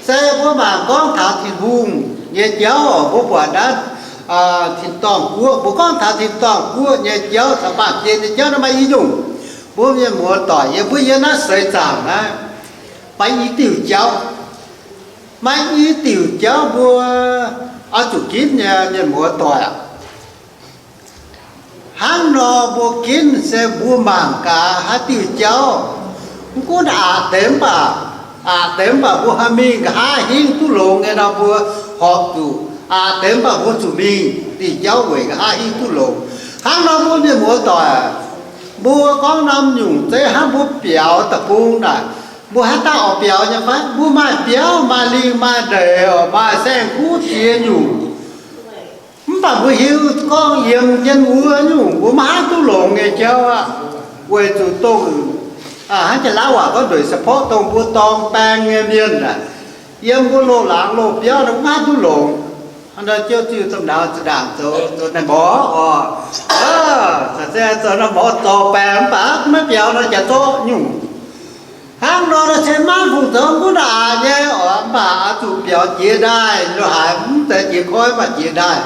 Se mbuo mangc gorngv taux Tin-Hungh nyei jauv, mbuo buatc naaiv Tin-dorngh Guoqv. Mbuo gorngv taux Tin-dorngh Guoqv nyei jauv caux baamh gen nyei jauv naaiv maaih i nyungc, mbuo mienh muoz-doic, yie mbuo yiem naaiv seix zaangc naaiv, maaih i diuh jauv, maaih i diuh jauv mbuo oix zuqc ginv nyei, mienh muoz-doic. Hnangv nor mbuo ginv se mbuo mangc gaax haaix diuh jauv, mv gunv aqc deix mv baac, aqc deix mv baac mbuo haih mingh nqa'haav hingv duqv longx nyei nor mbuo horpc zuqc. Aqc deix mv baac mbuo zuqc mingh diuh jauv weic nqa'haav hingv duqv longx. Hnangv nor mbuo mienh muoz-doic, mbuo gorngv norm nyungc zeiv hnangv mbuo biaux deic-bung naaic, mbuo haaix dauh oix biaux nyei fai? Mbuo maaih biauv, maaih lingh, maaih ndeic, maaih saeng-kuv ziex nyungc. Mv baac mbuo hiuv gorngv yiem jienv wuov nyungc mbuo maiv haih duqv longx nyei jauv aqv. Weic zuqc dongh, hnangv Janx-Laauv waac gorngv ndueic เฉพาะ dongh mbuo dorng baeng nyei mienh aeqv, yiem mbuo loz-laangz loz-biauv nor maiv haih duqv longx. Hnangv nor Ziouv Yesu domh nauz zinh ndaangc zoux, zoux naaiv mborqv oc, zoux naaiv mborqv dorng baeng mv baac maiv biaux nor jaax zorqv nyungc. Hnangv nor nor se maiv fungc zoux gunv aqc nyei oc, mv baac oix zuqc biaux jiex ndaaih lo haaix, mv zeiz jiex koiv, mv baac jiex ndaaih.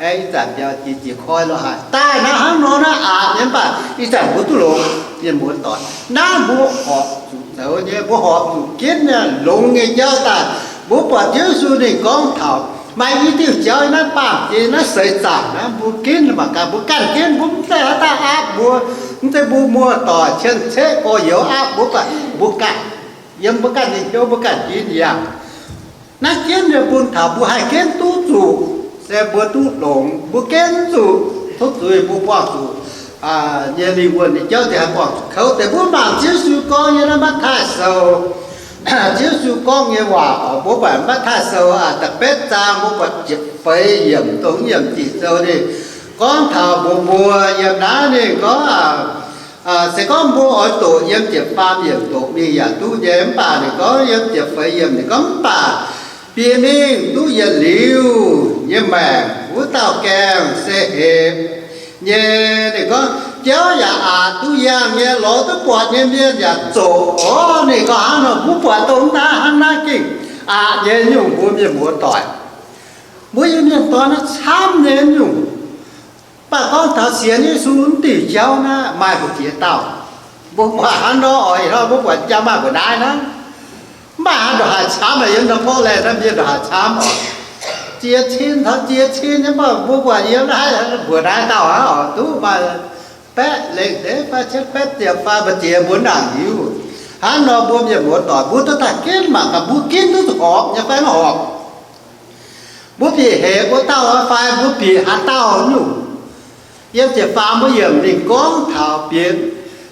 Ih zanc biaux jiex, jiex koiv lo haaix daaih naaiv hnangv nor naaiv aqc nyei, mv baac ih zanc mbuo duqv longx, mienh muoz-doic. Naaiv mbuo horpc zuqc zoux nyei, mbuo horpc zuqc ginv nyei longx nyei jauv daaih. Mbuo buatc Ziouv Yesu ninh gorngv taux maaih i diuh jauv naaiv baamh gen naaiv seix zaangc naaiv mbuo ginv mangc gaax, mbuo ganh ginv, mbuo mv zeiz haaix dauh aapv mbuo, mv zeiz mbuo muoz-doic cien-ceqv gorx-youz aapv mbuo, mv baac mbuo ganh, yiem mbuo ganh nyei hnyouv mbuo ganh ginv yangh. Naaiv ginv nyei bun taux mbuo haih ginv duqv zuqc, se mbuo duqv longx. Mbuo ginv zuqc, tov zuiz mbuo buangh zuqc nyei lingh wuonh nyei jauv ziouc haih buangh zuqc kouv deix. Mbuo mangc Ziouv Yesu gorngv nyei naaiv Matv^taai Sou, Ziouv Yesu gorngv nyei waac oc, mbuo buatc Matv^taai Sou da'betv zaang, mbuo buatc ziepc feix yiemc, dongh yiemc Ging-Sou ninh gorngv taux mbuox mbuo yiem naaiv ninh gorngv, se gorngv mbuo oix doqc yiem ziepc faam yiemc doqc mingh yaac duqv nyei, mv baac ninh gorngv yiem ziepc feix yiemc ninh gorngv, mv baac bieqc mingh duqv yietc liuz nyei maengc wuov dauh gaengh se hepc nyei. Ninh gorngv jauv yaac aqc duqv yangh nyei, lorz duqv buatc nyei mienh yaac zoqc oc. Ninh gorngv hnangv nor, mbuo buatc dongh naaiv hnangv naaiv gengh aqc nyei nyungc mbuo mienh muoz-doic. Mbuo Iu-Mienh dorn naaiv camv nyei nyungc. Mv baac gorngv taux sienx Yesu wuov diuh jauv naaiv maaih mbu'ziex dauh. Mbuo buatc hnangv nor oc, ih hnoi mbuo buatc jaa maaih mbuoqc naaiv hnangv. Mv baac haaix ndongc haaix camv, yiem ndau Portland naaiv mienh ndongc haaix camv oc. Ziex cin taux ziex cin nyei, mv baac mbuo buatc yiem naaiv mbuoqc naaiv dauh hnangv oc, duqv maaih baeqv lengh deix fai cietv baeqv ziepc fai mbu'ziex mbuo mv nangc hiuv. Hnangv nor mbuo mienh muoz-doic mbuo duqv daaih ginv mangc gaax, mbuo ginv duqv horpc nyei fai mv horpc. Mbuo bieqc hepc wuov dauh fai mbuo bieqc haaix dauh nyungc. Yiem ziepc faam wuov yiemc ninh gorngv taux bieqc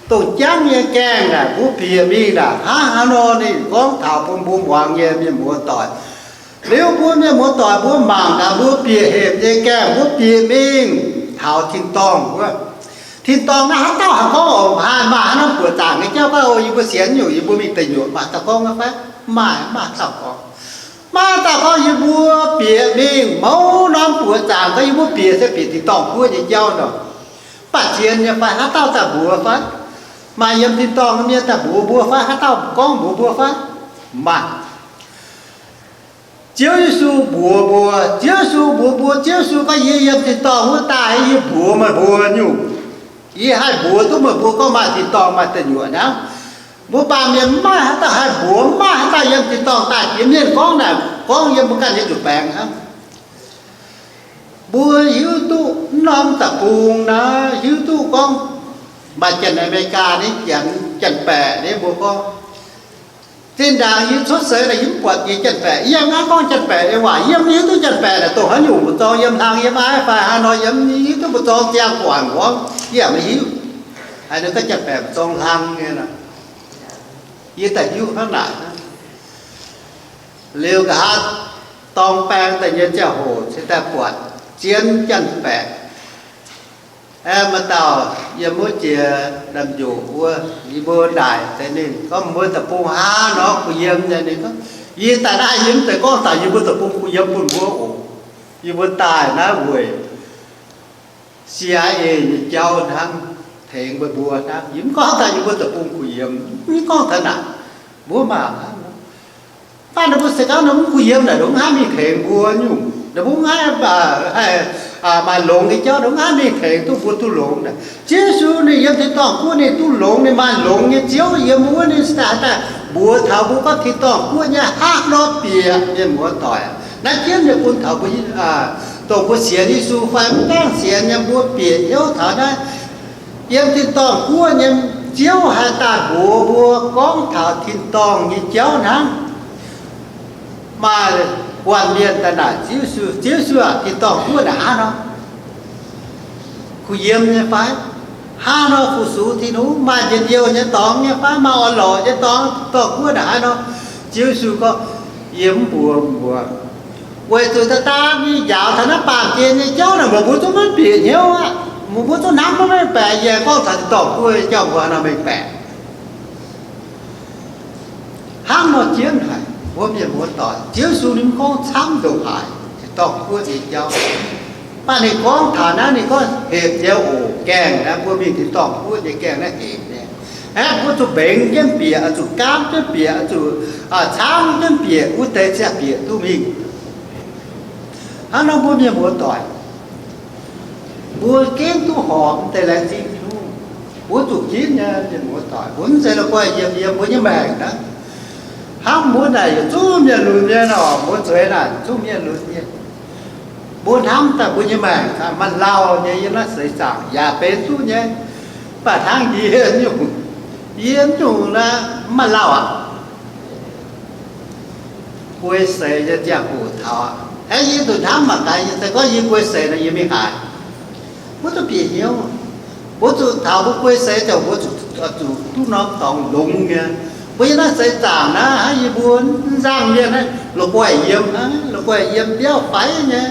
dongh jangv nyei gaengh naaic, mbuo bieqc mingh naaic hnangv haaix nor ninh gorngv taux bun mbuo muangx nyei, mienh muoz-doic. Liuz mbuo mienh muoz-doic mbuo mangc gaax, mbuo bieqc hepc nyei gaengh mbuo bieqc mingh taux tin-dorngh wuov. Tin-dorngh naaiv haaix dauh haih gorngv oc, haih maaih haaix norm buoqc zaangc nyei jauv fai? O, yie mbuo sienx nyungc, yie mbuo mingh deic nyuoqc maaih dauh gorngv nyei fai? Maaih, maaih dauh gorngv. Maaih dauh gorngv yie mbuo bieqc mingh mouz norm buoqc zaangc gorngv yie mbuo bieqc se bieqc tin-dorngh guoqv nyei jauv nor. Mv baac zien nyei fai? Haaix dauh daaih mbuox fai? Maaih yiem tin-dorngh mienh daaih mbuox mbuo fai? Haaix dauh gorngv mbuox mbuo fai? Maaih. Ziouv Yesu mbuox mbuo, Ziouv Yesu mbuox mbuo, Ziouv Yesu gorngv, yie yiem tin-dorngh wuov daaih, yie mbuox meih mbuo nyungc. Yie haih mbuox duqv meih mbuo gorngv maaih tin-dorngh maaih deic nyuoqc hnangv. Mbuo baamh mienh mv maaih haaix dauh haih mbuox, mv maaih haaix dauh yiem tin-dorngh daaih jiex. Mienh gorngv naaic gorngv yiem mbuo ganh nyei nzuqc baengx hnangv. Mbuo hiuv duqv norm deic-bung naaiv, hiuv duqv gorngv maaih Janx-America nyei, Janx-Baeqc nyei, mbuo gorngv zinh ndaangc yie cuotv seix naaic yie mv buatc jiex Janx-Baeqc. Yie yangh naaiv gorngv Janx-Baeqc nyei waac, yie mv hiuv duqv Janx-Baeqc naaic dongh haaix nyungc, mbu'zorng yiem hlang yiem aiv fai haaix nor, yie mv hiuv duqv mbu'zorng ziangh guangc wuov, yie yaac maiv hiuv. Haaix nor gorngv Janx-Baeqc mbu'zorng hlang nyei nor, yie daaih hiuv hnangv naaic. Liuz nqa'haav dorng baeng daaih nyei ziangh hoc se daaih buatc zien Janx-Baeqc. Aeqv, maaih dauh yiem wuov jiex Namh Njoqc wuov, yie mbuo naaic deix ninh gorngv, mbuo deic-bung hnangv nor kuh yiem nyei. Ninh gorngv, yie daaih naaiv yie mv zeiz gorngv taux yie mbuo deic-bung kuh yiem bun mbuo oc. Yie mbuo daaih naaiv weic C I A nyei jauv hnangv, tengx meih mbuo hnangv. Yie mv gorngv taux yie mbuo deic-bung kuh yiem, mv gorngv taux naaic. Mbuo mangc hnangv nor. Mv baac ninh mbuo se gorngv ninh mbuo mv kuh yiem naaic, ninh mbuo mv haih mingh tengx mbuo nyungc, ninh mbuo mv haih, haih maaih longx nyei jauv, ninh mbuo mv haih mingh tengx duqv mbuo duqv longx naaic. Ziouv Yesu ninh yiem tin-dorngh guoqv ninh duqv longx, ninh maaih longx nyei Ziouv yiem wuov, ninh daaih mbuox taux mbuo gorngv tin-dorngh guoqv nyei hnangv nor bieqc, mienh muoz-doic. Naaiv jienv nyei bun taux mbuo, dongh mbuo sienx Yesu fai mv gaengh sienx nyei mbuo bieqc hnyouv taux naaiv. Yiem tin-dorngh guoqv nyei Ziouv haih daaih mbuox mbuo gorngv taux tin-dorngh nyei jauv hnangv. Maaih guanh mienh daaih naaic Ziouv Yesu, Ziouv Yesu aah, tin-dorngh guoqv naaic hnangv nor kuh yiem nyei fai? Hnangv nor fu-sux Tin-Hungh, maaih njien-youh nyei dorngx nyei fai? Maaih orn-lorqc nyei dorngx, tin-dorngh guoqv naaic hnangv nor? Ziouv Yesu gorngv, yie mv mbuox mbuo, weic zuqc daaih daaih mingh njaaux taux naaiv baamh gen nyei jauv naaic, mbuo mbuo zungv maiv bieqc hnyouv aqv. Mbuo mbuo zungv hnamv maiv mengh baeqc, yie gorngv taux tin-dorngh guoqv nyei jauv mbuo hnangv nor mengh baeqc. Hnangv nor jienv haic, mbuo mienh muoz-doic, Ziouv Yesu ninh mv gorngv camv ndongc haaix tin-dorngh guoqv nyei jauv. Mv baac ninh gorngv taux naaiv, ninh gorngv hepc nyei oc, gaengh naaiv, mbuo mingh tin-dorngh guoqv nyei gaengh naaiv hepc nyei. Aeqv, mbuo zuqc mbengx jienv bieqc, zuqc gaamv jienv bieqc, zuqc caangv jienv bieqc, wuov deix ziangh bieqc duqv mingh. Hnangv nor mbuo mienh muoz-doic, mbuo ginv duqv horpc deix laengz zingh Tin-Hungh. Mbuo zuqc ginv nyei mienh muoz-doic, mbuo mv zeiz la'guaih yiem yiem mbuo nyei maengc hnangv. Hnangv mbuo naaic yietc zungv mienh lunx mienh oc, mbuo zueiz naaic zungv mienh lunx mienh. Mbuo hnamv daaih mbuo nyei maengc maaih lauh nyei yiem naaiv seix zaangc yaac benx duqv nyei. Mv baac hnangv yie nyungc, yie nyungc naaiv mv maaih lauh aqv. Guei seix nyei ziangh hoc taux aqv. Aeqv, yie zuqc hnamv mangc gaax, yie se gorngv yie guei seix nor yie mingh haaix? Mbuo zuqc bieqc hnyouv. Mbuo zuqc taux mbuo guei seix ziangh hoc mbuo zuqc, zuqc duqv norm dorngx longx nyei. Mbuo yiem naaiv seix zaangc naaiv hnangv yie mbuo mv nzangh mienh naaiv la'guaih yiem hnangv, la'guaih yiem mbiauv faix nyei.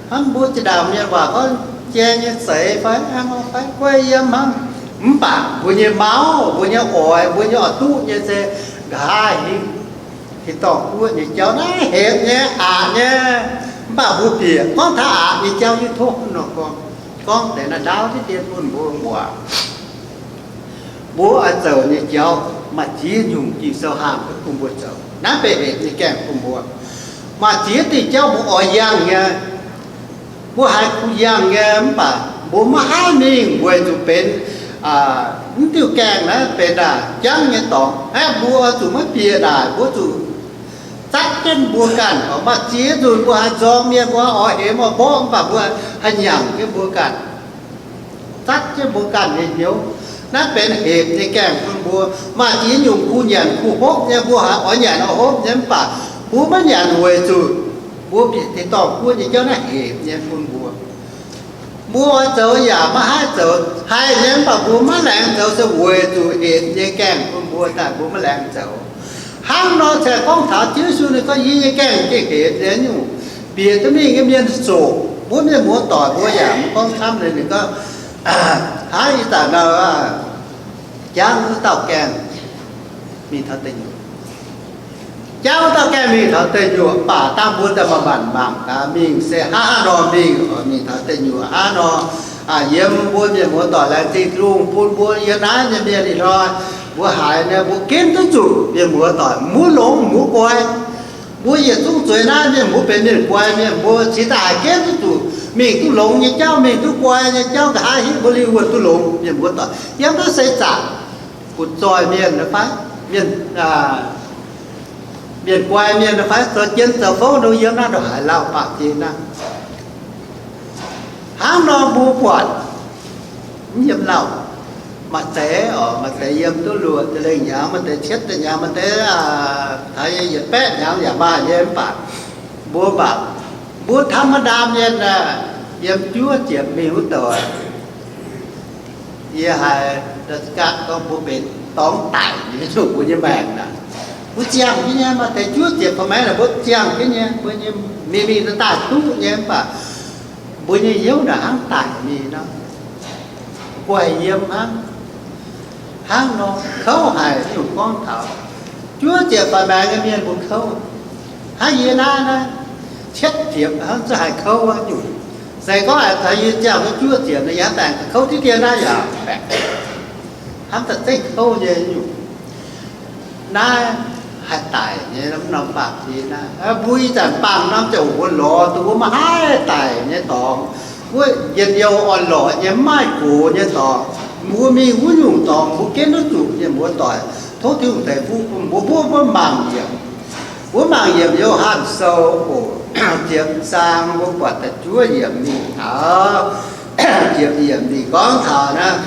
Hnangv mbuo zinh ndaangc mienh waac gorngv jai nyei zeix fai hnangv nor fai guai yiem hnangv. Mv baac mbuo nyei mauv, mbuo nyei oix, mbuo nyei oix duqv nyei se nqa'haav hingv tin-dorngh guoqv nyei jauv naaiv hepc nyei, aqc nyei. Mv baac mbuo bieqc gorngv taux aqc nyei jauv hiuv tov nor gorngv, gorngv deix naaiv ndaauv diqv dien bun mbuo muangx. Mbuo oix zoux nyei jauv maaih ziex nyungc Ging-Sou haamh bun mbuo zoux. Naaiv benx hepc nyei gaengh bun mbuo. Maaih ziex diuh jauv mbuo oix yangh nyei, mbuo haiz kuh yangh nyei, mv baac mbuo maiv haih mingh weic zuqc benx mv diuh gaengh naaiv benx ndaangc jangv nyei dorngx. Aeqv, mbuo zuqc maiv bieqc naaic, mbuo zuqc zatv jienv mbuo ganh. Maaih ziex nzunc mbuo haiz nzorng mienh, mbuo oix hemx oix mborqv, mv baac mbuo haih nyanc jienv mbuo ganh, zatv jienv mbuo ganh nyei hnyouv. Naaiv benx hepc nyei gaengh bun mbuo. Maaih ziex nyungc kuh nyanc kuh hopv nyei, mbuo haiz oix nyanc oix hopv nyei, mv baac mbuo maiv nyanc weic zuqc mbuo bieqc tin-dorngh guoqv nyei jauv naaiv hepc nyei bun mbuo. Mbuo oix zoux yaac maiv haih zoux, haih nyei, mv baac mbuo maiv laengz zoux se weic zuqc hepc nyei gaengh bun mbuo daaih mbuo maiv laengz zoux. Hnangv nor se gorngv taux Ziouv Yesu ninh gorngv, yie nyei gaengh gengh hepc nyei nyungc, bieqc duqv mingh nyei mienh zoqc. Mbuo mienh muoz-doic mbuo yaac mv gorngv camv nyei, ninh gorngv, hnangv ih zanc nor, jangv wuov dauh gaengh mingh taux deic-nyuoqc. Jangv wuov dauh gaengh mingh taux deic-nyuoqc, mv baac dangh mbuo daaih manc-manc mangc gaax mingh se hnangv haaix nor mingh, mingh taux deic-nyuoqc hnangv nor. Yiem mbuo mienh muoz-doic laengz zingh Tin-Hungh bun mbuo yiem naaiv nyei mienh ih hnoi, mbuo haiz nyei mbuo ginv duqv zuqc mienh muoz-doic, mbuo longx mbuo guai. Mbuo yietc zungv zueiz naaiv mienh mbuo benx mienh guai mienh, mbuo cingx daaih haiz ginv duqv zuqc mingh duqv longx nyei jauv, mingh duqv guai nyei jauv, nqa'haav hingv mbuo liuh wuonh duqv longx mienh muoz-doic. Yiem naaiv seix zaangc butv-zoih mienh fai mienh, mienh guai mienh fai zoux jien zoux fouv nor, yiem naaiv ndongc haaix lauh baamh gen naaiv. Hnangv nor mbuo buatc mv yiem lauh. Maaih deix oc, maaih deix yiem duqv luoqc deix lengh hnyangx, maaih deix cietv deix hnyangx, maaih deix taux yietc baeqv hnyangx yaac maaih nyei, mv baac mbuo mv baac mbuo ธรรมดา mienh aah, yiem juov ziepc mingh wuov douc. Yie haiz ราชการ gorngv mbuo benx dorngx daic nyei nyungc mbuo nyei maengc naaic. Mbuo ziangh jienv nyei, maaih deix juov ziepc fai maengx naaic mbuo ziangh jienv nyei, mbuo nyei mingh mingh daaih duqv nyei, mv baac mbuo nyei hnyouv naaic hnangv daic mingh nor, guaih yiem hnangv. Hnangv nor kouv haic nyungc gorngv taux juov ziepc fai maengx nyei mienh mbuo kouv. Hnangv yie naaiv naaiv cietv ziepc hnangv zungv haih kouv wuov nyungc. Se gorngv haiz taux yie ziangh wuov juov ziepc nor, yie hnamv daaih kouv diqv dien naaiv yaac baeqc, hnamv daaih zengv kouv nyei nyungc. Naaiv haih daic nyei norm baamh gen naaiv. Mbuo ih zanc baamh norm ziangh hoc mbuo lorz duqv mbuo maiv haih daic nyei dorngx, wuov njien-youh orn-lorqc nyei, maiv maaih gox nyei dorngx, mbuo mingh wuov nyungc dorngx mbuo ginv duqv zuqc nyei, mbuo doic. Tov Tin-Hungh ceix fuqv bun mbuo, mbuo, mbuo mangc yiemc. Mbuo mangc yiemc Yo^han Sou oc, ziepc zaang, mbuo buatc da'juov yiemc mingh taux ziepc yiemc ninh gorngv taux naaiv.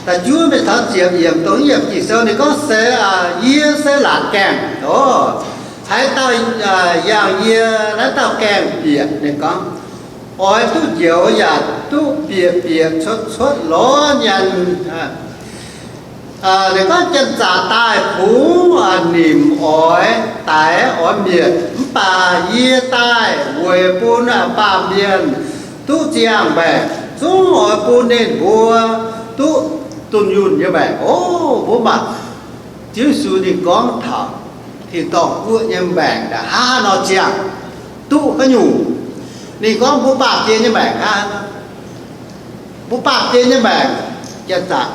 Da'juov mingh taux ziepc yiemc dongh yiemc Ging-Sou ninh gorngv se, yie se laatc gaengh oc. Haaix dauh yangh yie, naaiv dauh gaengh bieqc, ninh gorngv, oix duqv njoux yaac duqv bieqc bieqc cuotv cuotv lorz nyanc. Ninh gorngv janx-zaqc daaih kungx nimc oix daix oix mietc, mv baac yie daaih weic bun baamh mienh duqv ziangh maengc, zungv oix bun ninh mbuo duqv dunh yunh nyei maengc. Oc, mbuo mangc Ziouv Yesu ninh gorngv taux tin-dorngh guoqv nyei maengc naaic hnangv haaix nor ziangh, duqv haaix nyungc. Ninh gorngv mbuo baamh gen nyei maengc hnangv haaix nor. Mbuo baamh gen nyei maengc, janx-zaqc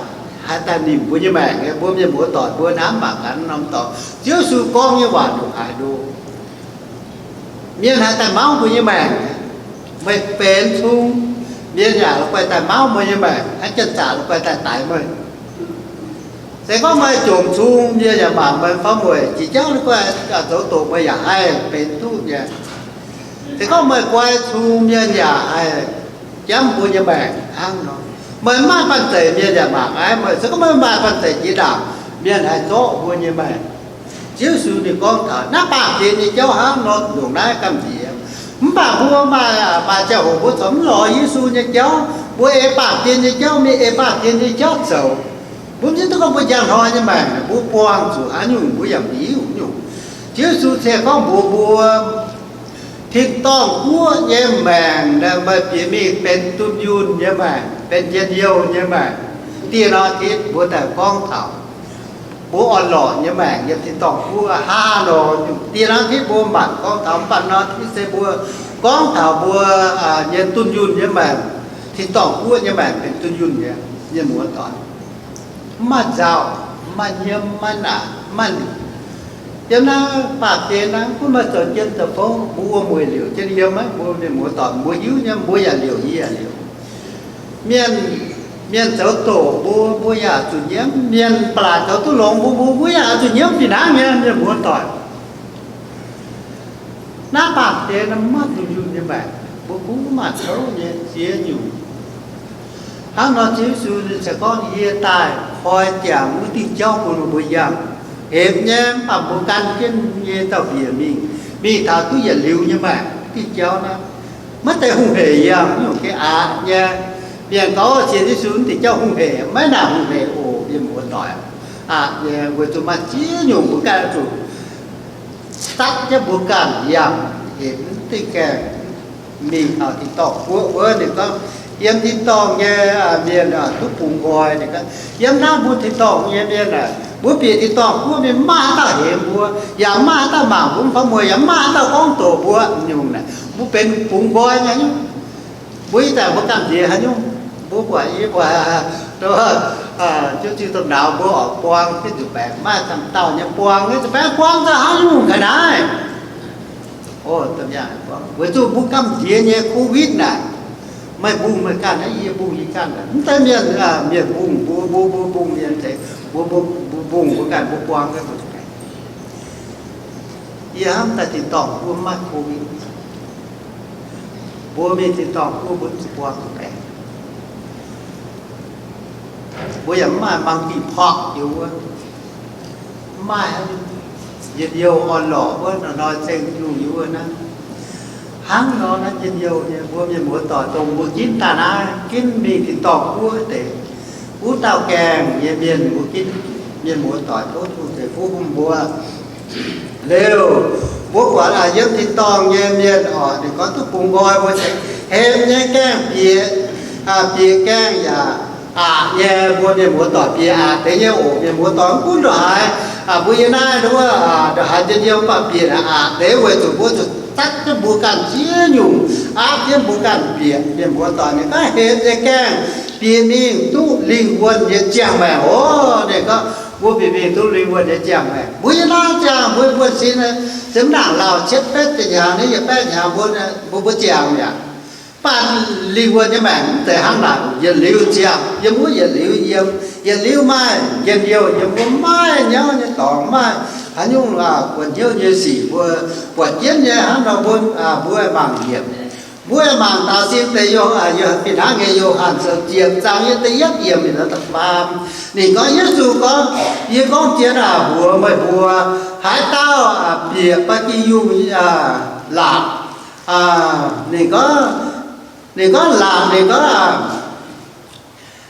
haih daaih nimc mbuo nyei maengc, mbuo mienh muoz-doic mbuo hnamv mangc gaax norm dorngx Ziouv Yesu gorngv nyei waac ndongc haaix nor. Mienh haih daaih mauv mbuo nyei maengc. Meih benx cung, mienh yaac la'guaih daaih mauv meih nyei maengc, hnangv janx-zaqc la'guaih daaih daix meih. Se gorngv meih jomc cung, mienh yaac mangc meih faaux mueic, jiex jauv la'guaih zoux doqc meih yaac haih benx duqv nyei. Se gorngv meih guai cung, mienh yaac haih jamv mbuo nyei maengc hnangv nor. Meih maaih banh zeic, mienh yaac mangc aiv meih. Se gorngv meih maaih banh zeic jiex ndaangc, mienh haih zorqv mbuo nyei maengc. Ziouv Yesu ninh gorngv taux naaiv baamh gen nyei jauv hnangv nor ndongc naaiv gamh nziex. Mv baac mbuo maaih, maaih ziangh hoc mbuo corc mv lorz Yesu nyei jauv, mbuo ei baamh gen nyei jauv mingh, ei baamh gen nyei jauv zoux. Mbuo mv hiuv duqv gorngv mbuo njang hnoi nyei maengc mbuo buangh zuqc haaix nyungc mbuo yaac mv hiuv nyungc. Ziouv Yesu ziouc gorngv mbuox mbuo, tin-dorngh guoqv nyei maengc naaic meih bieqc mingh benx dunh yunh nyei maengc, benx njien-youh nyei maengc. Dieh norm zitv mbuo daaih gorngv taux mbuo orn-lorqc nyei maengc yiem tin-dorngh guoqv hnangv haaix nor. Dieh norm zitv mbuo mv baac gorngv taux, mv baac norm zitv se mbuo gorngv taux mbuo nyei dunh yunh nyei maengc, tin-dorngh guoqv nyei maengc benx dunh yunh nyei, mienh muoz-doic. Mv maaih nzauh, mv maaih nyiemv, mv maaih naanc, mv maaih liuc. Yiem naaiv baamh gen naaiv, gunv meih zoux jienv zoux fouv, mbuo wuom-mueic liouc jienv yiem, mbuo mienh muoz-doic mbuo hiuv nyei, mbuo yaac liouc, yie yaac liouc. Mienh, mienh zoux doqc mbuo, mbuo yaac zuqc nyiemv. Mienh ba'laqc zoux duqv longx mbuo, mbuo, mbuo yaac zuqc nyiemv fih hnangv nyei, mienh muoz-doic. Naaiv baamh gen naaiv maiv dunh yunh nyei maengc, mbuo kungx maaih kouv nyei ziex nyungc. Hnangv nor Ziouv Yesu ninh se gorngv, yie daaih koi ziangx wuov diuh jauv bun mbuo yangh. Hepc nyei, mv baac mbuo gan jienv nyei dauh mbiec mingh, mingh taux duqv yietc liuz nyei maengc diuh jauv naaiv. Maiv zeiz hungh heic yangh nyungc geh aqc nyei. Mienh gorngv sienx Yesu mv diuc jauv hungh heic, maiv nangc hungh heic oc, mienh muoz-doic. Aqc nyei, weic zuqc maaih ziex nyungc mbuo ganh zuqc zatv jienv mbuo ganh yangh, hepc mv duqv gaengh mingh taux tin-dorngh guoqv wuov. Ninh gorngv yiem tin-dorngh nyei mienh duqv bungx nqoi. Ninh gorngv yiem naaiv mbuo tin-dorngh nyei mienh aah, mbuo bieqc tin-dorngh guoqv mingh, mv maaih haaix dauh hemx mbuo, yaac mv maaih haaix dauh mangc mbuo faaux mueic, yaac mv maaih haaix dauh gorngv doqc mbuo nyungc naaic. Mbuo benx bungx nqoi nyei nyungc. Mbuo ih zanc mbuo gamh nziex haaix nyungc? Mbuo buatc yie buatc Ziouv Tin-Dorngh nauz mbuo oix buang jienv nzuih baengx, maaih camv dauh nyei buang jienv nzuih baengx, buang daaih haaix nyungc ga'naaiv? Weic zuqc mbuo gamh nziex nyei Covid naaic, meih mbungh meih ganh, yie mbungh yie ganh, mv zeiz mienh, mienh mbungh mbuo, mbuo, mbuo mbungh mienh, mbuo, mbuo mbungh mbuo ganh, mbuo buang jienv nzuih baengx. Yie hnamv daaih tin-dorngh mbuo mv maaih Covid, mbuo mingh tin-dorngh mbuo mbuo zuqc buang nzuih baengx. Mbuo yaac mv maaih monkeypox yiem wuov, mv maaih njien-youh orn-lorqc wuov, hnoi-hnoi zengv lungh yiem wuov naaiv. Hnangv nor naaiv njien-youh nyei, mbuo mienh muoz-doic dongh mbuo ginv daaih naaiv, ginv mingh tin-dorngh guoqv deix, wuov dauh gaengh nyei mienh mbuo ginv, mienh muoz-doic tov Tin-Hungh ceix fuqv bun mbuo. Liuz, mbuo buatc yiem tin-dorngh nyei mienh oc, ninh gorngv duqv bungx nqoi mbuo cingx hepc nyei gaengh bieqc, bieqc gaengh yaac aqc nyei. Mbuo mienh muoz-doic bieqc aqc deix nyei oc, mienh muoz-doic, mv gunv ndongc haaix. Mbuo yiem naaiv nduov, ndongc haaix njien-youh mv baac bieqc aqc deix, weic zuqc mbuo zuqc zatv jienv mbuo ganh ziex nyungc, aapv jienv mbuo ganh bieqc. Mienh muoz-doic, ninh gorngv hepc nyei gaengh bieqc mingh duqv lingh wuonh nyei ziangh maengc oc. Ninh gorngv Mbuo bieqc mingh duqv lingh wuonh nyei ziangh maengc. Mbuo yiem naaiv ziangh mbuo buonv-sin, se mv nangc lauh cietv betv ziepc hnyangx, naaiv yietc baeqv hnyangx mbuo, mbuo, mbuo ziangh mi'aqv. Mv baac lingh wuonh nyei maengc mv zeiz hnangv naaic. Yietc liuz ziangh, yiem wuov yietc liuz yiem, yietc liuz maaih njien-youh, yiem wuov maaih nyauv nyei dorngx, maaih haaix nyungc buatc hnyouv nyei sic, mbuo buatc jienv nyei hnangv nor, mbuo, mbuo mangc yiemc. Mbuo mangc taux sin deix, fih hnangv nyei Yo^han Sou ziepc zaang nyei da'yietv yiemc, ninh gorngv, Yesu gorngv, Yie gorngv zien mbuox meih mbuo, haaix dauh bieqc ba'gi yungh laatc, ninh gorngv, ninh gorngv laatc, ninh gorngv,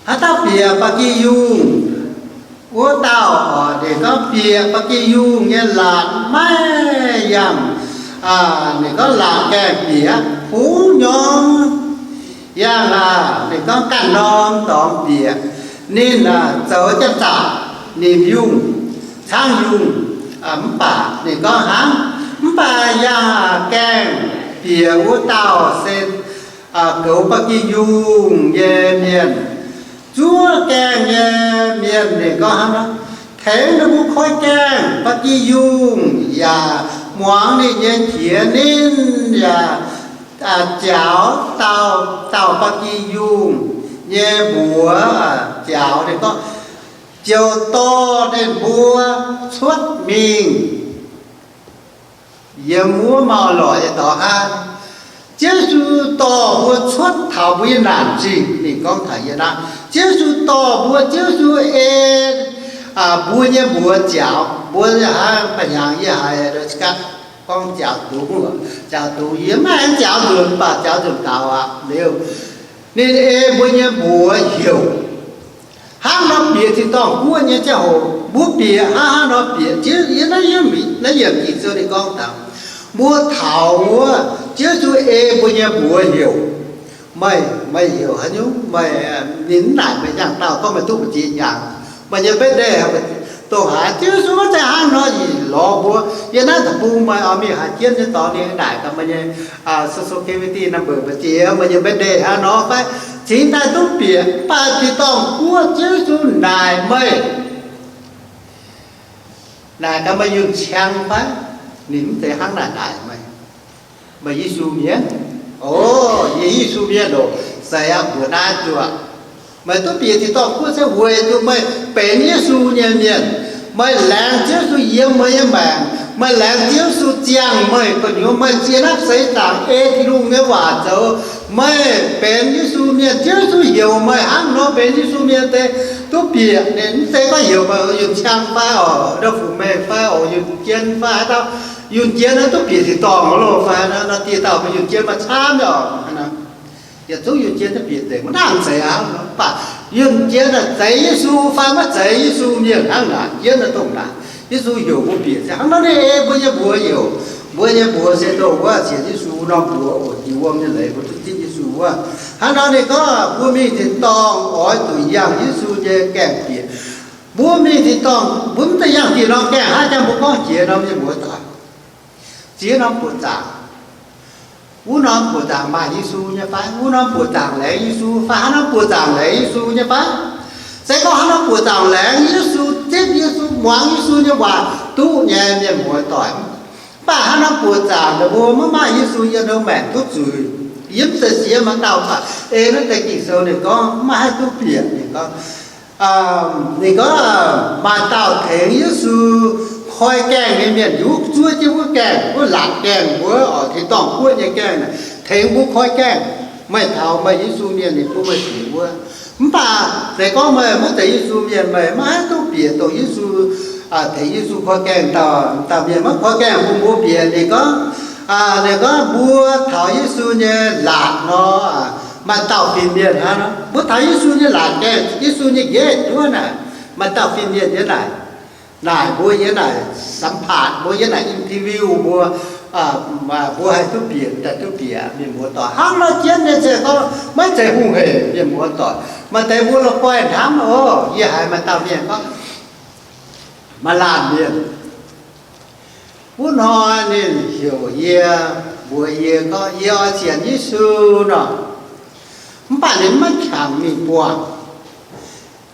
haaix dauh bieqc ba'gi yungh, wuov dauh, ninh gorngv, bieqc ba'gi yungh nyei laatc maiv yangh, ninh gorngv, laatc gaengh bieqc, bungx nyorng yangh, ninh gorngv, ganh norm dorngx bieqc. Ninh zoux janx-zaqc, nimc yungh, caangv yungh, mv baac ninh gorngv hnangv, mv baac yangh gaengh bieqc wuov dauh se goux ba'gi yungh nyei mienh, zuov gaengh nyei mienh. Ninh gorngv hnangv nor, tengx ninh mbuo koi gaengh ba'gi yungh yaac muangx ninh nyei qiex. Ninh yaac njaaux dauh dauh ba'gi yungh nyei mbuox, njaaux, ninh gorngv, ziouc dorh ninh mbuo cuotv mingh yiem wuov mauh lorqc nyei dorngx hnangv. Ziouv Yesu dorh mbuo cuotv taux mbuo nyei naanc zingh. Ninh gorngv taux yie naaiv, Ziouv Yesu dorh mbuo, Ziouv Yesu ei mbuo nyei mbuox njaaux mbuo. Hnangv ba'hnyangx yie haiz gorngv njaaux dungz, njaaux dungz, yie maiv aengx njaaux nzunc, mv baac njaaux nzunc daux aqv. Liuz, ninh ei mbuo nyei mbuox heuc hnangv nor bieqc tin-dorngh guoqv nyei ziangh hoc, mbuo bieqc hnangv haaix nor bieqc? Ziouv, yie naaiv, naaiv yiemc Ging-Sou ninh gorngv dangx, mbuo taux wuov, Ziouv Yesu ei mbuo nyei mbuox heuc, meih, meih heuc haaix nyungc? Meih, ninh mv naaic meih hnyangx-daauh gorngv meih duqv mbu'ziex hnyangx, meih nyei birthday dongh haaix? Ziouv Yesu maiv zeiz hnangv nor ih lorz mbuo. Yie naaiv deic-bung meih oix mingh haaix jienv nyei dorngx, ninh naaic gaax meih nyei social security number mbu'ziex, meih nyei birthday hnangv nor fai? Cingx daaih duqv bieqc. Mv baac tin-dorngh guoqv Ziouv Yesu naaic meih, naaic gaax meih yunh ciang fai? Ninh mv zeiz hnangv naaic naaic meih. Meih Yesu mienh? O, yie Yesu mienh oc. Seix aqv, mbuox naaiv zuoqc. Meih duqv bieqc tin-dorngh guoqv se weic zuqc meih benx Yesu nyei mienh. Meih laengz Ziouv Yesu yiem meih nyei maengc. Meih laengz Ziouv Yesu ziangh meih gu'nyuoz, meih ziex hnamv seix zaangc ei Tin-Hungh nyei waac zoux. Meih benx Yesu mienh, Ziouv Yesu heuc meih hnangv nor benx Yesu mienh deix duqv bieqc. Ninh mv zeiz gorngv heuc meih yunh ciang fai oc, ndau fu'mengh fai oc, yunh jien fai haaix dauh, yunh jien naaiv duqv bieqc tin-dorngh loh fai nor, dieh dauh mbuo yunh jien maaih camv nyei oc. Yietc zungv yunh jien duqv bieqc nzengc, maiv nangc zeiz aqv. Mv baac yunh jien naaic zeiz Yesu fai maiv zeiz Yesu mienh hnangv naaic, jienv naaiv dongh naaic. Yesu heuc mbuo bieqc se hnangv nor ninh ei mbuo nyei mbuox heuc. Mbuo nyei mbuox se dongh wuov sienx Yesu norm mbuox oc, jiex wuom nyei leiz mbuo duqv zipv Yesu wuov. Hnangv nor ninh gorngv mbuo mingh tin-dorngh oix zuqc yangh Yesu nyei gaengh bieqc. Mbuo mingh tin-dorngh mbuo mv zeiz yangh diuh norm gaengh hnangv jangx mbuo gorngv jiex norm nyei mbuox doic, ziex norm buoqc zaangc. Wuov norm buoqc zaangc maaih Yesu nyei fai? Wuov norm buoqc zaangc laengz Yesu fai? Haaix norm buoqc zaangc laengz Yesu nyei fai? Se gorngv haaix norm buoqc zaangc laengz Yesu, zipv Yesu, muangx Yesu nyei waac duqv nyei mienh muoz doic. Mv baac haaix norm buoqc zaangc ninh mbuo maiv maaih Yesu yiem ninh maengc duqv zuiz. Yie mv zeiz siex maaih dauh, mv baac ei naaiv deix Ging-Sou ninh gorngv maiv haih duqv bieqc. Ninh gorngv, ninh gorngv, maaih dauh tengx Yesu koi gaengh nyei mienh, yie zuov jienv wuov gaengh, wuov laatc gaengh wuov, oix tin-dorngh guoqv nyei gaengh, tengx mbuo koi gaengh. Meih taux meih Yesu mienh, ninh bun meih bieqc wuov. Mv baac se gorngv meih maiv zeiz Yesu mienh, meih maiv haih duqv bieqc dongh Yesu, tengx Yesu koi gaengh dauh, dauh mienh maiv koi gaengh bun mbuo bieqc. Ninh gorngv, ninh gorngv mbuo taux Yesu nyei laatc nor, maaih dauh fin-mienh hnangv nor. Mbuo taux Yesu nyei laatc gaengh, Yesu nyei nqaeqv wuov naaic, maaih dauh fin-mienh yiem naaic, naaic mbuo yiem naaic สัมภาษณ์ mbuo, yiem naaic interview mbuo, mbuo haih duqv bieqc, daaih duqv bieqc mienh muoz doic. Hnangv nor jienv nyei se gorngv maiv zeiz hungh hec mienh muoz doic. Maaih deix mbuo la'guaih hnamv, o, yie haiz maaih dauh mienh gorngv, maaih laanh mienh wuov hnoi ninh heuc yie, mbuox yie gorngv yie oix sienx Yesu nor, mv baac ninh maiv qangx mingh buangh.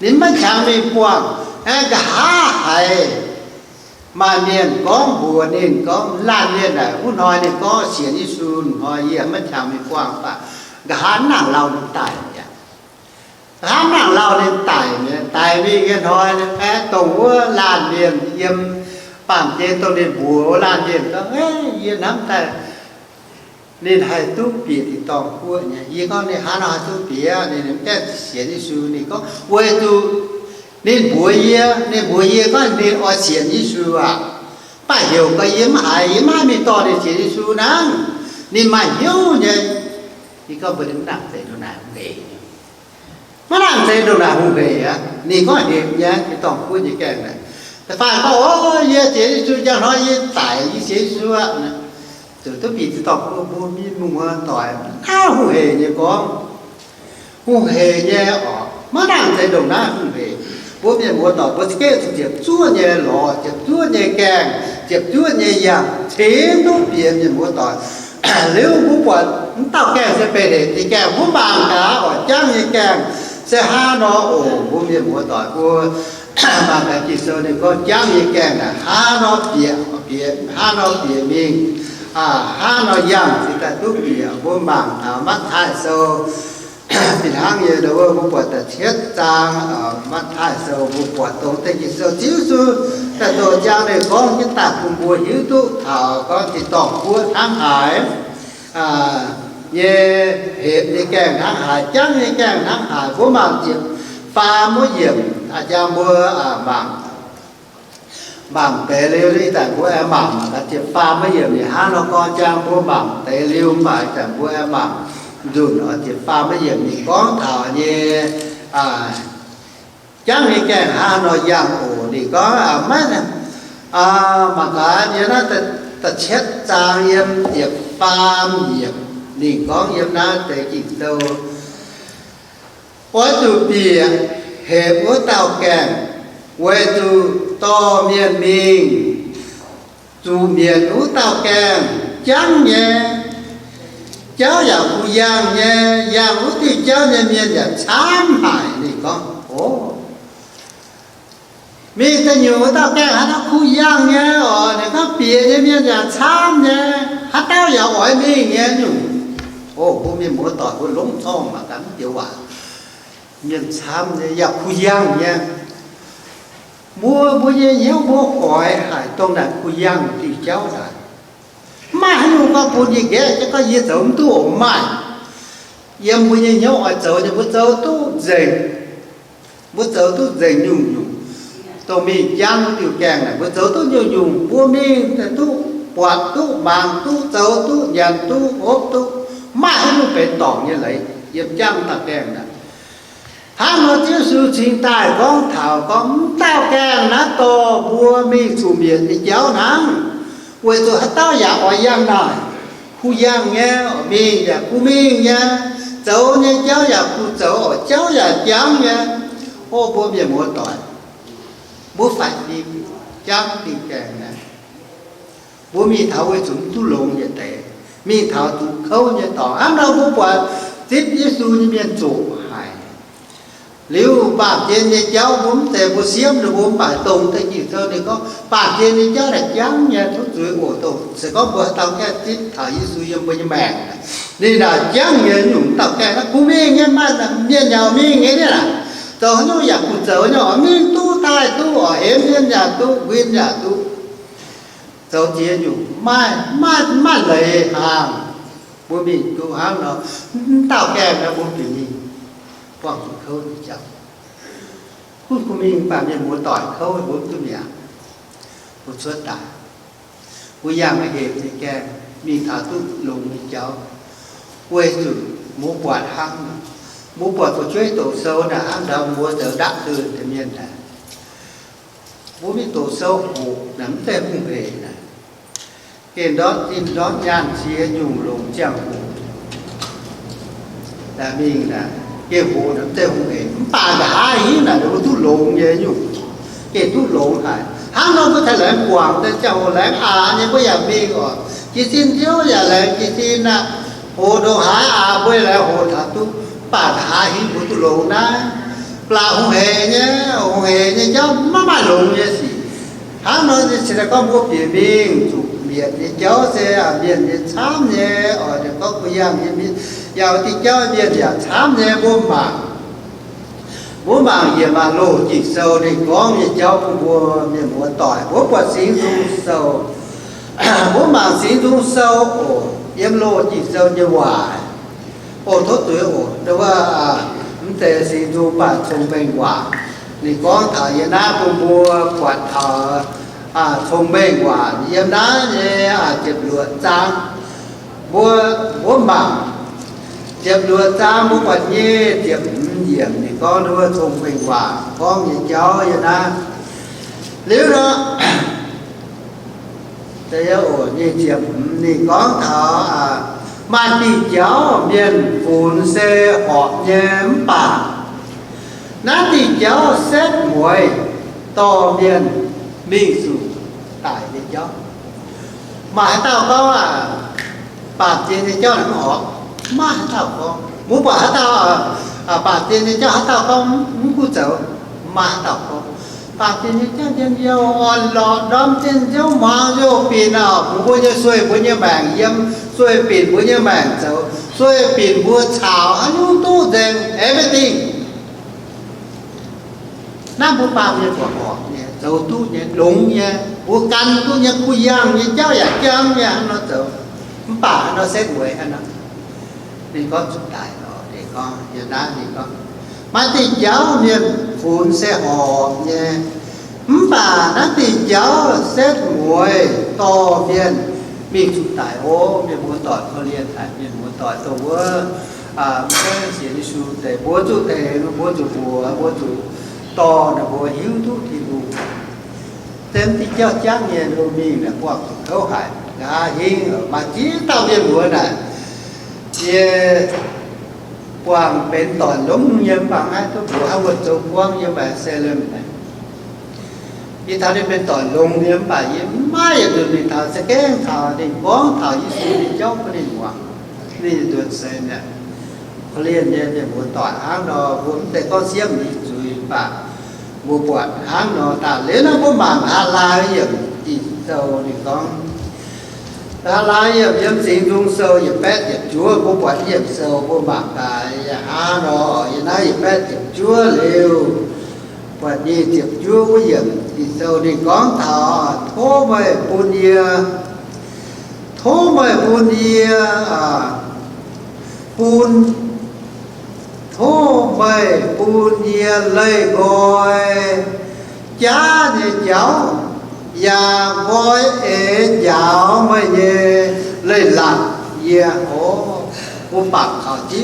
Ninh maiv qangx mingh buangh. Aeqv, nqa'haav haiz maaih mienh gorngv mbuox ninh gorngv, laanh mienh naaic wuov hnoi ninh gorngv sienx Yesu hnoi yie maiv qangx mingh buangh baac nqa'haav mv nangc lauh ninh daic mi'aqv. Nqa'haav mv nangc lauh ninh daic mi'aqv. Daic mingh nyei hnoi aeqv, dongh wuov laanh mienh yiem baamh gen dongh ninh mbuox wuov laanh mienh gorngv, Yie hnamv daaih ninh haih duqv bieqc tin-dorngh guoqv nyei. Yie gorngv, Ninh hnangv nor haih duqv bieqc? Ninh mv gaengh sienx Yesu. Ninh gorngv, Weic zuqc ninh mbuox yie, ninh mbuox yie gorngv ninh oix sienx Yesu aqv. Mv baac heuc gau yie mv haiz, yie maiv haih mingh dorh ninh sienx Yesu hnangv. Ninh maaih hnyouv nyei. Yie gorngv mbuox ninh, mv nangc zeiz ndongc naaic hungh hec. Maiv nangc zeiz ndongc naaic hungh hec aqv. Ninh gorngv hepc nyei tin-dorngh guoqv nyei gaengh naaic. Da'faanh gorngv, O, yie sienx Yesu, njang hnoi yie daic yie sienx Yesu aqv. Zuqc duqv bieqc tin-dorngh guoqv. Mbuo mienh muoz-doic, naaiv hungh hec nyei gorngv. Hungh hec nyei oc. Maiv nangc zeiz ndongc naaiv hungh hec. Mbuo mienh muoz-doic mbuo za'gengh zuqc ziepc zuoqv nyei lorz, ziepc zuoqv nyei gaengh, ziepc zuoqv nyei yangh cingx duqv bieqc, mienh muoz-doic. Liuz mbuo buatc mv dauh gaengh se benx hepc nyei gaengh. Mbuo mangc gaax oc, jangv nyei gaengh se hnangv nor oc. Mbuo mienh muoz-doic mbuo mangc gaax Ging-Sou ninh gorngv jangv nyei gaengh naaic hnangv nor bieqc, bieqc, hnangv nor bieqc mingh, hnangv nor yangh cingx daaih duqv bieqc. Mbuo mangc taux Matv^taai Sou fih hnangv nyei, mbuo buatc da'cietv zaang, Matv^taai Sou mbuo buatc dongh deix Ging-Sou Ziouv Yesu daaih doqc njang ninh gorngv jienv daaih bun mbuo hiuv duqv taux gorngv tin-dorngh guoqv hnangv haaix nyei, hepc nyei gaengh hnangv haaix, jangv nyei gaengh hnangv haaix. Mbuo mangc ziepc faam wuov yiemc, aa, njang mbuo mangc, mangc deix liuz ih zanc mbuo aengx mangc, mangc gaax ziepc faam wuov yiemc ninh hnangv nor gorngv. Njang mbuo mangc deix liuz mv baac ih zanc mbuo aengx mangc nzunc oc. Ziepc faam wuov yiemc ninh gorngv taux nyei, jangv nyei gaengh hnangv nor yangh oc. Ninh gorngv, maiv, mangc gaax yiem naaiv da'cietv zaang yiem ziepc faam yiemc ninh gorngv yiem naaiv deix Ging-Sou, Oix zuqc bieqc hepc wuov dauh gaengh, weic zuqc dorh mienh mingh zuqc mietc wuov dauh gaengh jangv nyei, jauv yaac kuh yangh nyei, yangh wuov diuh jauv nyei mienh yaac camv haic. Ninh gorngv, O, mingh da'nyungc wuov dauh gaengh haaix dauh kuh yangh nyei oc. Ninh gorngv bieqc nyei mienh yaac camv nyei, haaix dauh yaac oix mingh nyei nyungc. O, mbuo mienh muoz-doic mbuo longc zorngh mangc gaax mv dioux waac. Mienh camv nyei yaac kuh yangh nyei. Mbuo, mbuo nyei hnyouv mbuo oix haic dongh naaic kuh yangh diuh jauv naaic. Mv maaih haaix nyungc gorngv bun yie nqaeqv jienv gorngv yie zoux mv duqv oc, mv maaih. Yiem mbuo nyei hnyouv oix zoux nyei mbuo zoux duqv nzengc. Mbuo zoux duqv nzengc nyungc-nyungc. Dongh mingh jangv wuov diuh gaengh naaic mbuo zoux duqv nyungc-nyungc. Mbuo mingh duqv, buatc duqv, mangc duqv, zoux duqv, nyanc duqv, hopv duqv, mv maaih haaix nyungc benx dorngc nyei leiz yiem jangv dauh gaengh naaic. Hnangv nor Ziouv Yesu cingx daaih gorngv taux gorngv mv dauh gaengh naaiv dorh mbuo mingh zuqc mietc nyei jauv hnangv, weic zuqc haaix dauh yaac oix yangh naaic, kuh yangh nyei, oix mingh yaac kuh mingh nyei, zoux nyei jauv yaac kuh zoux, oix jauv yaac jangv nyei. O mbuo mienh muoz-doic, mbuo faix fim jangv diuh gaengh naaiv. Mbuo mingh taux weic zuqc mv duqv longx nyei deix, mingh taux zuqc kouv nyei dorngx. Hnangv nor mbuo buatc zipv Yesu nyei mienh zoqc haic. Liuz baamh gen nyei jauv mbuo mv zeiz mbuo siemv ninh mbuo, mv baac dongh deix Ging-Sou ninh gorngv baamh gen nyei jauv naaic jangv nyei, tov zuiz oc. Dongh se gorngv mbuo haaix dauh gaengh zipv taux Yesu yiem mbuo nyei maengc, ninh naaic jangv nyei nyungc dauh gaengh naaiv kuh mingh nyei, maaih mienh yaac mingh nyei niaa. Zoux haaix nyungc yaac kuh zoux nyei oc, mingh duqv daaih duqv oc, hemx mienh yaac duqv, nquin yaac duqv. Zoux ziex nyungc maiv, maiv, maiv leiz hnaangx. Mbuo mingh duqv hnangv nor, mv dauh gaengh naaiv mbuo bieqc mingh buangh zuqc kouv nyei jauv. Gunv kuh mingh baac mienh muoz-doic kouv mbuo mv duqv mi'aqv. Mbuo cuotv daaih, mbuo yangh hepc nyei gaengh mingh taux duqv longx nyei jauv, weic zuqc mbuo buatc hnangv, mbuo buatc fu'jueiv doqc sou naaic hnangv ndau mbuo zoux ndapv deix mienh naaic. Mbuo mingh doqc sou hoqc naaic mv zeiz hungh hec naaic. Gengh ndortv zinh ndortv nyaanh ziex nyungc longc ziangh hoc daaih mingh naaic. Gengh hoqc naaic mv zeiz hungh hec, mv baac nqa'haav hingv naaic mbuo duqv longx nyei nyungc. Gengh duqv longx haic. Hnangv nor mbuo taux laengz guangc deix ziangh hoc laengz aqc nyei mbuo yaac mingh oc. Jiez sin nziouv yaac laengz jiez sin aqv. Hoqc ndongc haaix aqc mbuo yaac laengz hoqc taux duqv. Mv baac nqa'haav hingv mbuo duqv longx naaiv. Baac hungh heic nyei, hungh heic nyei jauv maiv maaih longx nyei sic. Hnangv nor se daaih gorngv mbuo bieqc mingh zuqc mietc nyei jauv se mienh nyei camv nyei, oix deix gorngv kuh yangh nyei mienh, yaac diuh jauv mienh yaac camv nyei. Mbuo mangc, mbuo mangc yiem Loz-Ging Sou ninh gorngv nyei jauv bun mbuo mienh muoz-doic. Mbuo buatc Singx Nzung Sou, mbuo mangc Singx Nzung Sou oc, yiem Loz-Ging Sou nyei waac. Oc, tov zuiz oc, wuov, mv zeiz Singx Nzung baac Cong-Mengh Waac. Ninh gorngv taux yiem naaiv bun mbuo buatc taux Cong-Mengh Waac yiem naaiv nyei ziepc luoqc zaang. Mbuo, mbuo mangc ziepc luoqc zaang, mbuo buatc nyic ziepc hmz yiemc, ninh gorngv wuov Cong-Mengh Waac gorngv nyei jauv yiem naaiv. Liuz nor, nyic ziepc hmz ninh gorngv taux, maaih diuh jauv mienh funx se horpc nyei, mv baac naaiv diuh jauv setv mueiz dorh mienh mingh zuqc daic nyei jauv. Maaih haaix dauh gorngv, baamh gen nyei jauv naaic mv horpc? Maiv maaih haaix dauh gorngv. Mbuo buatc haaix dauh, baamh gen nyei jauv haaix dauh gorngv mv kuv zoux? Maiv maaih haaix dauh gorngv. Baamh gen nyei jauv njien-youh, orn-lorqc, ndorm zinh nziouv hmuangx youh binc, bungx mbuo nyei sueih, mbuo nyei maengc yiem, sueih binc mbuo nyei maengc zoux, sueih binc mbuo caux haaix nyungc duqv nzengc, everything. Naaiv mbuo baamh mienh buatc horpc nyei, zoux duqv nyei, longx nyei, mbuo gan duqv nyei, kuh yangh nyei jauv yaac jangv nyei, hnangv nor zoux. Mv baac hnangv nor setv mueiz hnangv nor, ninh gorngv zuqc daic lorqc. Ninh gorngv, yiem naaiv ninh gorngv, maaih diuh jauv mienh funx se horpc nyei, mv baac naaiv diuh jauv setv mueiz dorh mienh mingh zuqc daic. O mienh muoz-doic, korv-lienh haic mienh muoz-doic dongh wuov, mv gaengh sienx Yesu deix, mbuo zuqc deix, mbuo zuqc mbuox, mbuo zuqc dorh ninh mbuo hiuv duqv Tin-Hungh. Zemv diuh jauv jangv nyei, mbuo mingh naaic buangh zuqc kouv haic. Nqa'haav hingv maaih ziex dauh mienh muoz naaic, yie buangh benx doic longx nyei, mv baac maiv duqv mbuox hnangv wuov zoux buangv yiem Salem naaic. Yie taux ninh benx doic longx nyei, mv baac yie maiv yietc nzunc mingh taux, za'gengh taux ninh gorngv taux Yesu nyei jauv bun ninh muangx. Ninh nzuonx seix mi'aqv. Korv-lienh nyei mienh muoz-doic, hnangv nor mbuo mv zeiz gorngv siemv ninh zuiz, mv baac mbuo buatc hnangv nor daaih. Liuz naaiv mbuo mangc Haalai yiemc Ging-Sou ninh gorngv, Haalai yiemc yiem Singx Nzung Sou yietc baeqv ziepc juov, mbuo buatc yiemc sou mbuo mangc daaih hnangv nor, yiem naaiv yietc baeqv ziepc juov liuz, buatc nyic ziepc juov wuov yiemc Ging-Sou ninh gorngv taux, tov meih bun yie, tov meih bun yie, bun, tov meih bun yie leih nqoi jaav nyei jauv, yaac nqoi eix njaaux meih nyei leiz-latc yie. O, mbuo bangc kaux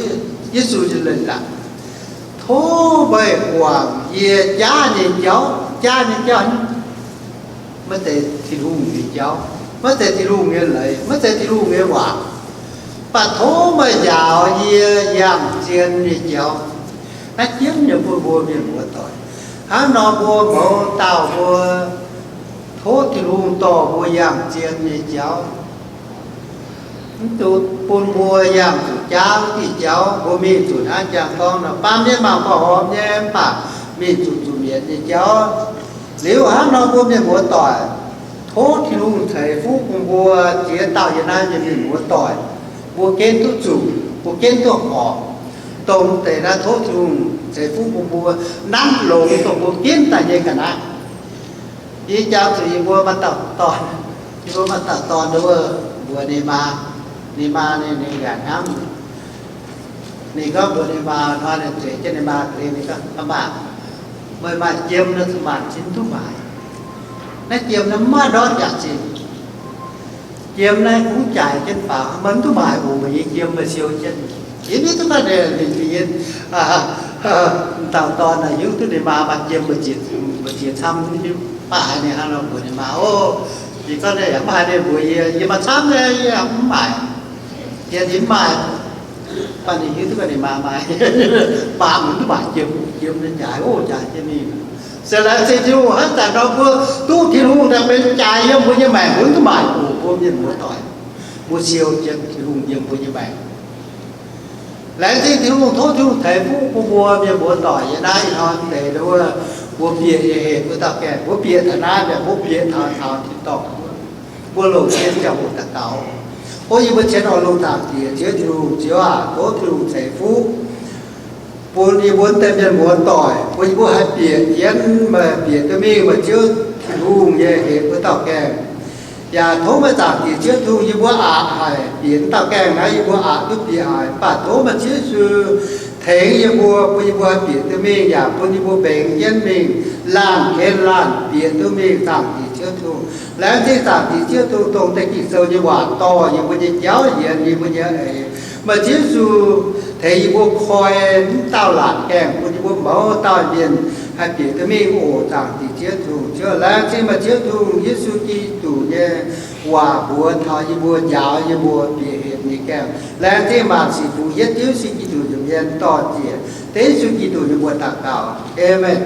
Yesu nyei leiz-latc. Tov meih guangc yie jaav nyei jauv. Jaav nyei jauv maiv zeiz Tin-Hungh nyei jauv, maiv zeiz Tin-Hungh nyei leiz, maiv zeiz Tin-Hungh nyei waac. Mv baac tov meih njaaux yie yangh zien nyei jauv. Naaiv jienv nyei bun mbuo mienh muoz-doic. Hnangv nor mbuo mouz dauh mbuo tov Tin-Hungh dorh mbuo yangh zien nyei jauv. Mv duqv bun mbuo yangh zuqc jaav diuh jauv, mbuo mingh zuqc hnangv jangx gorngv nor, baamh mienh mangc buatc horpc nyei, mv baac mingh zuqc zuqc mietc nyei jauv. Liuz hnangv nor mbuo mienh muoz-doic, tov Tin-Hungh ceix fuqv bun mbuo ziex dauh yiem naaiv nyei mienh muoz-doic, mbuo ginv duqv zuqc, mbuo ginv duqv horpc. Dongh deix naaiv tov Tin-Hungh ceix fuqv bun mbuo nanv longx dongh mbuo ginv daaih nyei ga'naaiv. Yie jangx zuqc yie mbuo maaih dauh dorn, yie mbuo maaih dauh dorn wuov, mbuox ninh maa, ninh maa ninh, ninh yaac hnamv. Ninh gorngv mbuox ninh maa hnoi, ninh zueiz jienv ninh maa ga'hlen, ninh gorngv, Maa, meih maaih jiem nor, zuqc maanc zinh duqv maaic. Naaiv jiem naaiv maiv ndortv yaac zinh. Jiem naaiv kungx jaaix jienv faaux, meih mv duqv maaic oc. Meih nyei jiem meih siou jienv. Yie mv hiuv duqv ga'naaiv ninh, ninh, dauh dorn naaic hiuv duqv ninh maa maaih jiem, meih ziex camv, mv baac haiz ninh hnangv nor mbuox ninh maa, O, ninh gorngv ninh yaac mv haiz ninh mbuox yie, yie maaih camv nyei, yie mv maaic. Yie ninh mv maaih. Mv baac ninh hiuv duqv ga'naaiv ninh maa maaih, maa mv duqv maaic jiem, jiem ninh jaaix, o, jaaix jienv mingh. Se laaix se Tin-Hungh hnangv zanc nor mbuo duqv Tin-Hungh naaic benx jaaix yiem mbuo nyei maengc, mbuo mv duqv maaic oc. Mbuo mienh muoz-doic, mbuo siou jienv Tin-Hungh yiem mbuo nyei maengc. Laengz zingh Tin-Hungh, tov Tin-Hungh ceix fuqv bun mbuo mienh muoz-doic yiem naaiv ih hnoi deix wuov, mbuo bieqc nyei hepc wuov dauh gaengh, mbuo bieqc taux naaiv, mbuo bieqc taux taux tin-dorngh wuov, mbuo longc jienv ziangh hoc daux gaux. O yie mbuo qienx oix longx zaangc Diex Ziouv Tin-Hungh, Ziouv aac, tov Tin-Hungh ceix fuqv bun yie mbuo deix mienh muoz-doic, bun yie mbuo haih bieqc jienv, meih bieqc duqv mingh meih Ziouv Tin-Hungh nyei hepc wuov dauh gaengh. Yaac tov meih zaangc Diex Ziouv Tin-Hungh, yie mbuo aqc haic bieqc wuov dauh gaengh naaiv, yie mbuo aqc duqv bieqc haic, mv baac tov meih Ziouv Yesu tengx yie mbuo, bun yie mbuo haih bieqc duqv mingh, yaac bun yie mbuo mbengx jienv mingh, laanh ken laanh bieqc duqv mingh, zaangc Diex Ziouv Tin-Hungh. Laengz zingh zaangc Diex Ziouv Tin-Hungh, dongh deix Ging-Sou nyei waac dorh yie mbuo nyei jauv yienx yie mbuo nyei eix. Meih Ziouv Yesu tengx yie mbuo koi wuov dauh laatc gaengh, bun yie mbuo mouz dauh mienh haih bieqc duqv mingh oc, zaangc Diex Ziouv Tin-Hungh. Ziouv, laengz zingh meih Ziouv Tin-Hungh, Yesu Giduc nyei waac mbuox taux yie mbuo, njaaux yie mbuo bieqc hepc nyei gaengh. Laengz zingh maanc sic bungx yietv Ziouv Yesu Giduc nza'hmien dorh ziec, dengv Yesu Giduc nyei mbuox daux gaux. Aamen.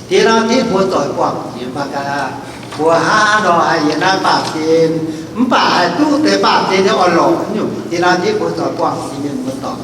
Diex nor, tengx mbuo zoux buangh jiex mangc gaax, mbuo hnangv haaix nor haih yiem naaiv baamh gen, mv baac haih duqv deix baamh gen nyei orn-lorqc nyungc. Diex nor, tengx mbuo zoux buangh jiex mienh muoz-doic.